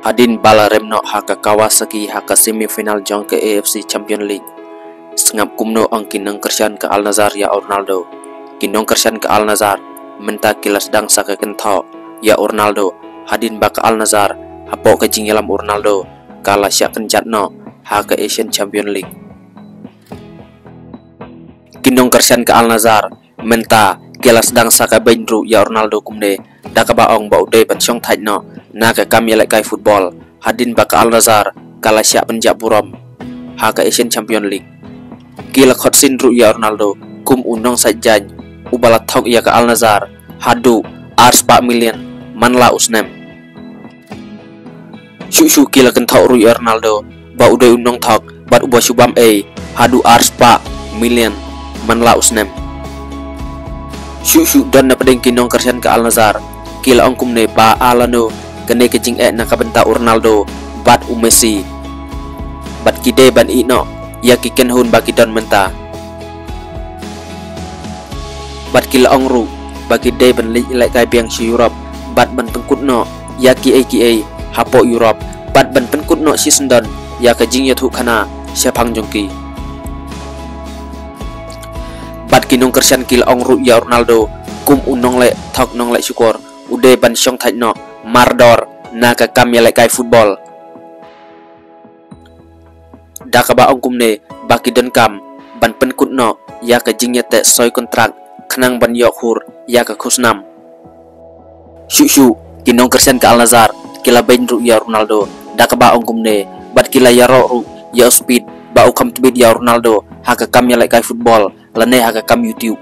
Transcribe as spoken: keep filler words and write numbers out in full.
Hadien ba la rem noh ha ka Kawasaki ha ka semi-final jong ka A F C Champion League, sngap kumno ong ki nongkyrshan ka Al Nassr ïa u Ronaldo. Ki nongkyrshan ka Al Nassr mynta ki la sdang sa ka kynthoh ïa u Ronaldo, hadien ba ka Al Nassr hapoh ka jingïalam u Ronaldo ka la shah kynjat noh ha ka Asian Champion League. Ki nongkyrshan ka Al Nassr mynta ki la sdang sa ka beiñ ruh ïa u Ronaldo kumne, da kaba ong ba u dei ban shong thait noh na ka kam ïalehkai football, hadien ba ka Al Nassr ka la shah pynjah burom ha ka Asian Champion League. Ki la khot sien ruh ïa u Ronaldo kum u nongsait jaiñ uba la thok ïa ka Al Nassr haduh ar spah million man la u snem. Shuh shuh ki la kynthoh ruh ïa u Ronaldo ba u dei u nongthok bad uba shu bam ei haduh ar spah million man la u snem. Shuh shuh don na pdeng ki nongkyrshan ka Al Nassr ki la ong kumne ba lano kane ka jingeh na ka bynta u Ronaldo bad u Messi, bad ki dei ban ïeh noh ïa ki kynhun ba ki don mynta. Bad ki la ong ruh ba ki dei ban leit ïalehkai biang sha Europe bad ban pynkut noh ïa kiei kiei hapoh Europe bad ban pynkut noh shisyndon ïa ka jingïathuhkhana shaphang jong ki. Bad ki nongkyrshan ki la ong ruh ïa u Ronaldo kum u nongleh thok nongleh shukor, u dei ban shong thait noh mardor na ka kam ïalehkai football. Da kaba ong kumne ba ki donkam ban pynkut noh ïa ka jingïateh soi kontrak khnang ban ïoh khur ïa ka khusnam. Shuh shuh ki nongkyrshan ka Al Nassr ki la beiñ ruh ïa u Ronaldo da kaba ong kumne, bad ki la ïaroh ruh ïa u speed ba u kham tbit ïa u Ronaldo ha ka kam ïalehkai football lane ha ka kam YouTube.